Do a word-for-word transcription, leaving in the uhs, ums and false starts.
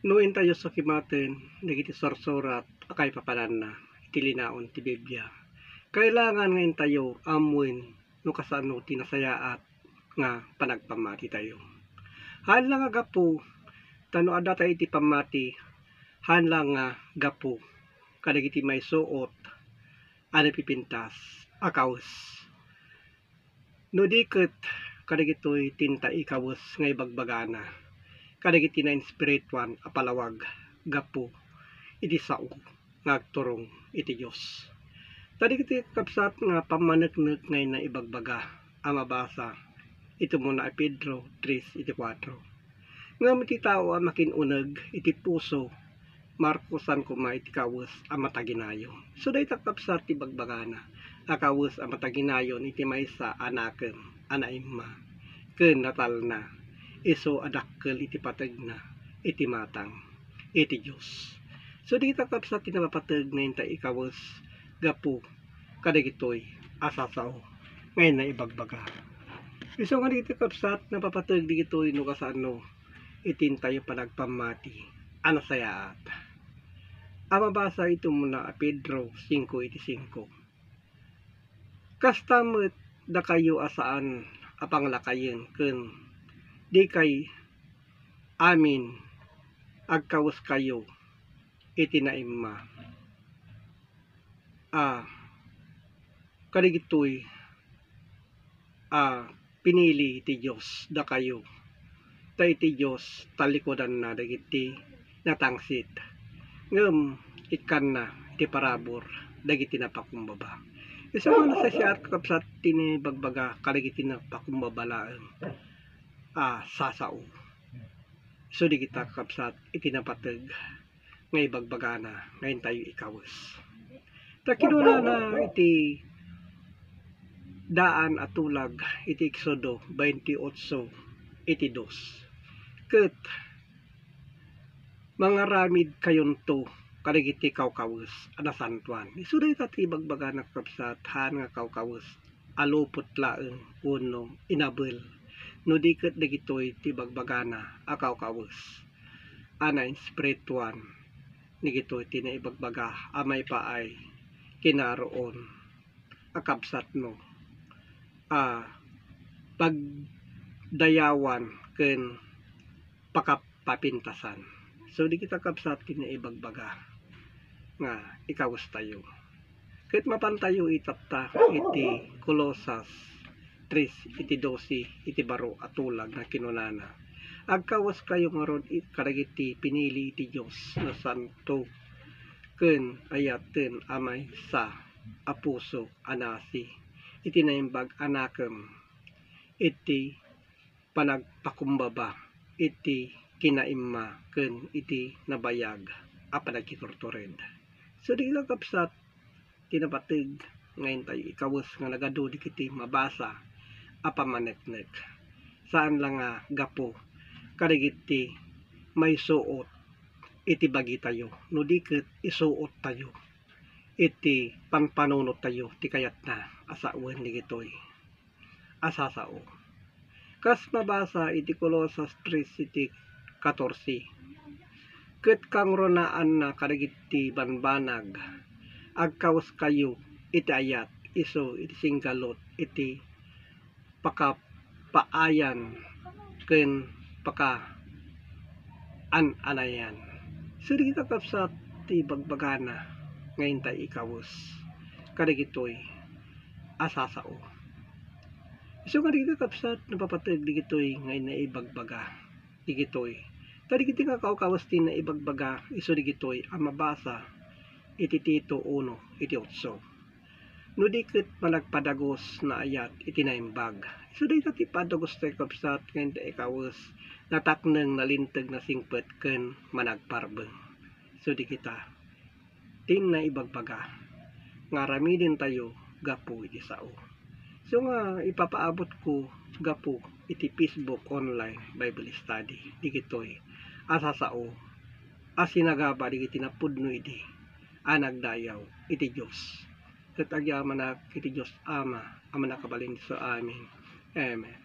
No intayo sakimaten dagiti sursurat a kaipapananna iti linaon ti Biblia, kailangan nga intayo ammoen no kasano ti nasayaat nga panagpammatitayo. Haan la nga gapu, ta no adda tayo iti pammati, haan la nga gapu kadagiti maisuot a napipintas a kawes. No di ket kadagitoy ti inta ikawes nga ibagbagana kadagiti nainspirituan a palawag gapu iti sao nga agturong iti Dios. Ta dagiti kakabsat nga pammaneknek nga inna ibagbaga a mabasa iti umuna a Pedro tres iti kuatro. Ngem iti tao a makin-uneg iti puso, markusan koma iti kawes a mataginayon. So, dayta kakabsat ti bagbagana a kawes a mataginayon iti maysa a nakem a naimma ken natalna, isu a dakkel iti pategna iti matang iti Dios. So, dayta kakabsat ti napapateg nga inta ikawes gapu kadagitoy a sasao nga inna ibagbaga. Isu nga dagiti kakabsat, napapateg dagitoy no kasano iti intayo panagpammati a nasayaat a mabasa iti umuna a Pedro singko iti singko. Kasta met dakayo a saan a panglakayen ken dikay amin agkaweskayo iti naimma a kadagitoy a pinili ti Dios dakayo, ta iti Dios talikudanna dagiti natangsit, ngem ikkanna iti parabur dagiti napakumbaba. Isu nga nasaysayaat, kakabsat, ti nabagbaga kadagiti napakumbaba laeng a sasao. Isu dagita, kakabsat, iti napateg nga ibagbagana nga intayo ikawes. Ta kinunana iti daan a tulag iti Exodo veintiocho iti dos, ket mangaramidkayonto kadagiti kawkawes a nasantoan. Isu dayta ti ibagbagana, kakabsat, haan nga kawkawes a lupot laeng wenno inabel, no di ket dagitoy ti ibagbagana a kawkawes a nainspirituan. Dagitoy ti naibagbaga a maipaay kinaruon a kabsatmo a pagdayawan ken pakap-, papintasan. So, dagita, kakabsat, ti naibagbaga nga ikawestayo. Ket mapantayo itatta iti Colosas tres iti dose iti baro a tulag nga kinunana, "Agkaweskayo ngarud it-, kadagiti pinili iti Dios nga santo ken ayaten a maysa a puso a nasi iti naimbag a nakem iti panagpakumbaba iti kinaimma ken iti nabayag a panagkiturtured." So, dagita, kakabsat, ti napateg nga intayo ikawes nga nagadu dagiti mabasa a pammaneknek. Saan la nga gapu kadagiti maisuot iti bagitayo, no di ket isuottayo iti panpanunottayo ti kayatna a sawen dagitoy a sasao. Kas mabasa iti Colosas tres iti katorse, "Ket kangrunaan kadagiti banbanag, agkaweskayo iti ayat isu iti singgalut iti pakapaayan ken pakaananayan." So, dagita, kakabsat, ti ibagbagana nga intay ikawes kadagitoy a sasao. Isu nga dagita, kakabsat, napapateg dagitoy nga naibagbaga dagitoy. Ta dagiti nga kawkawes ti naibagbaga isu dagitoy a mabasa iti Tito uno iti otso. No di ket managpadagus nga ayat iti naimbag. Isu dayta ti padagustayo, kakabsat, nga inta ikawes, natakneng, nalinteg, nasingpet, ken managparbeng. Isu dagita ti naibagbaga nga aramidentayo gapu iti sao. Isu nga ipapaabotko gapu iti Facebook online Bible study dagitoy a sasao a sinagaba dagiti napudno idi a nagdayaw iti Dios. Ket agyamanak iti Dios Ama a Mannakabalin isu amin. Amen.